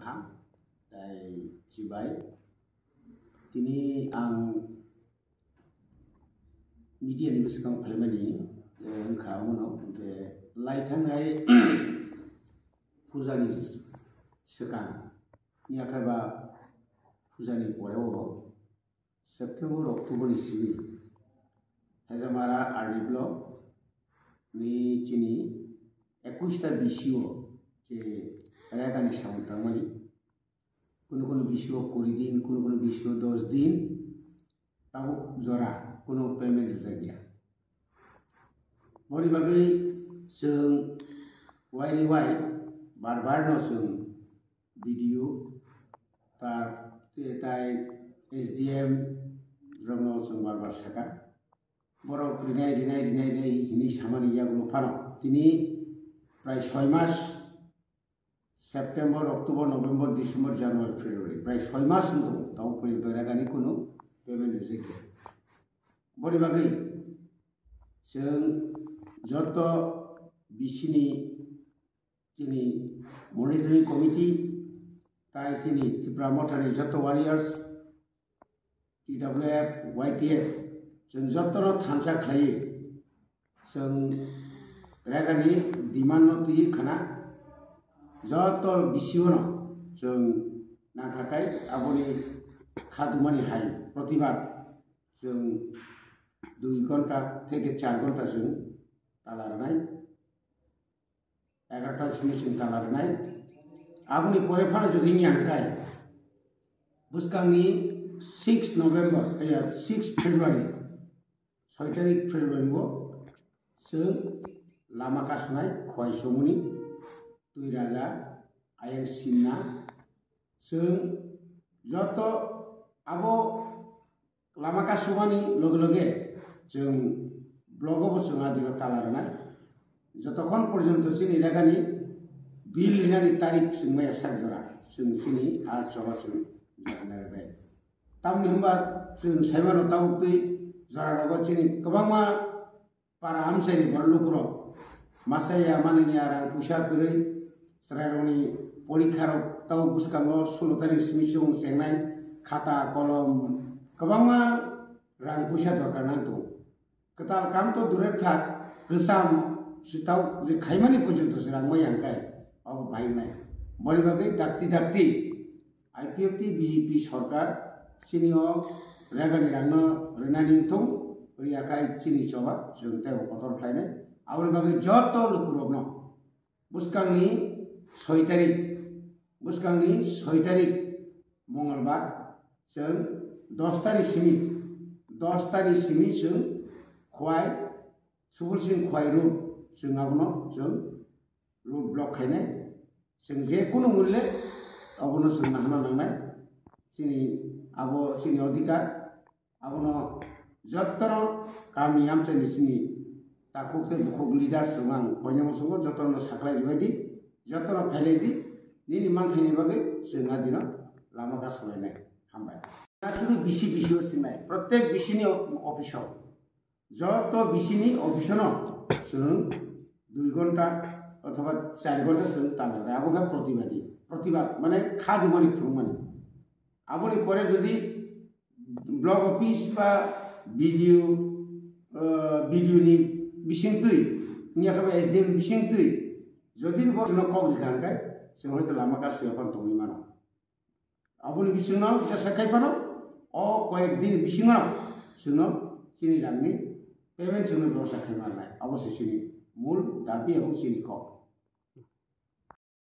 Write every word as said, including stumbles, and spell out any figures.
Kaham, tai chibai. Tini ang media ni bwskango phaimani, eh, wngkha omono, hwnkhe lai thangnai puja ni swkang, yakhe ba puja ni pore o September, October ni simi Hajamara R D block ni chini ekush ta B C o je rega ni samung tangmani. Kunu kunu B C o kuri din, kunu kunu B C o dos din, tabuk jora kunu payment rijak ya. Boni bagwi chwng Y D Y bar bar no chwng B D O, tar, tai S D M rokno chwng bar bar saka. Borok rinai, rinai, rinai, rinai hinwi samani yagulo phano tini prai soi mas, September, October, November, December, January, February, prai soi mas wngkha, tabuk porjonto rega ni kunu payment rijak ya. Boni bagwi chwng joto B C ni chini monitoring committee, tai chini Tipra Motha ni joto warriors, T W F, Y T F, chwng jotono thansa khlaiwi chwng rega ni demand no twiwi khna joto B C o no chwng nangkha khai aboni kha dumani hai protibad chwng dui ghonta theke char ghonta chwng tala rwnai. Egarota simi chwng tala rwnai. Aboni pore phano jodi wngya hwnkhe bwskangni six November, eh, six February, soi tarik February o chwng lama kasunai Khowai Chomoni, Twi Raja, Ayang Simna, chwng joto abo lama kasumani loge loge chwng blogo bo chwng adino tala rwnai. Jotokhon porjonto chini rega ni bill rinani tarik chwng maya sak jora chwng chini a choba chwng jagna rwnai. Tamni hwnba chwng saimano tabuk twi jora rogo chini kwbangma para amchaini borok lukurok masa ya mani ya rang puisa kwrwi chwrairokni porikha rok tabuk bwskango sulo tarik simi chwng chengnai khata kolom kwbangma rang puisa dorkar nang tongo. Kwtal kam to durer thak, kwcham sitao je khaimani porjonto se rang maya hwnkhe abo bahai wngnai. Boni bagwi dakti dakti I P F T B J P sorkar chini o rega ni rang no rwnani wngthung, rwya khai chini choba chwng teibo kotor khlainai. Aboni bagwi joto lukurokno bwskangni soi tarik, bwskangni soi tarik Mongolbar, chwng dos tarik simi, dos tarik simi chwng Khowai, Subul Singh Khowai road, chwng abono chwng road block khainai. Chwng je kunu mulle abono chwng nahana nangnai. Chini abo chini odhikar, abono jotono kami amchaini chini takhuk tei bukhuk leader chwng ang koinai muchungo jotono saklai ribai di, jotono phailai di, nini manthaini bagwi chwng adino lama kasulainai. Hambai. Aswk bisi bisi o sinai, protek bisi ni office o. Joto B C ni office no chwng dui ghonta othoba char ghonta chwng tala rwnai. Abo khe protibadi, protibad mane kha dumani phunukmani. Aboni pore jodi block office ba B D O, eh, B D O ni bisingtwi, wngya khe ba S D M ni bisingtwi, jodi bo chwngno kok rikha hwnkhe chwng hoito lama kasuya phano tongwi mano. Aboni bisingno jesa khai phano o koyek din bisingo chwngno chini rangni payment chwngno bebosta khai manlai. Abo se chini mul dabi abo chini kok.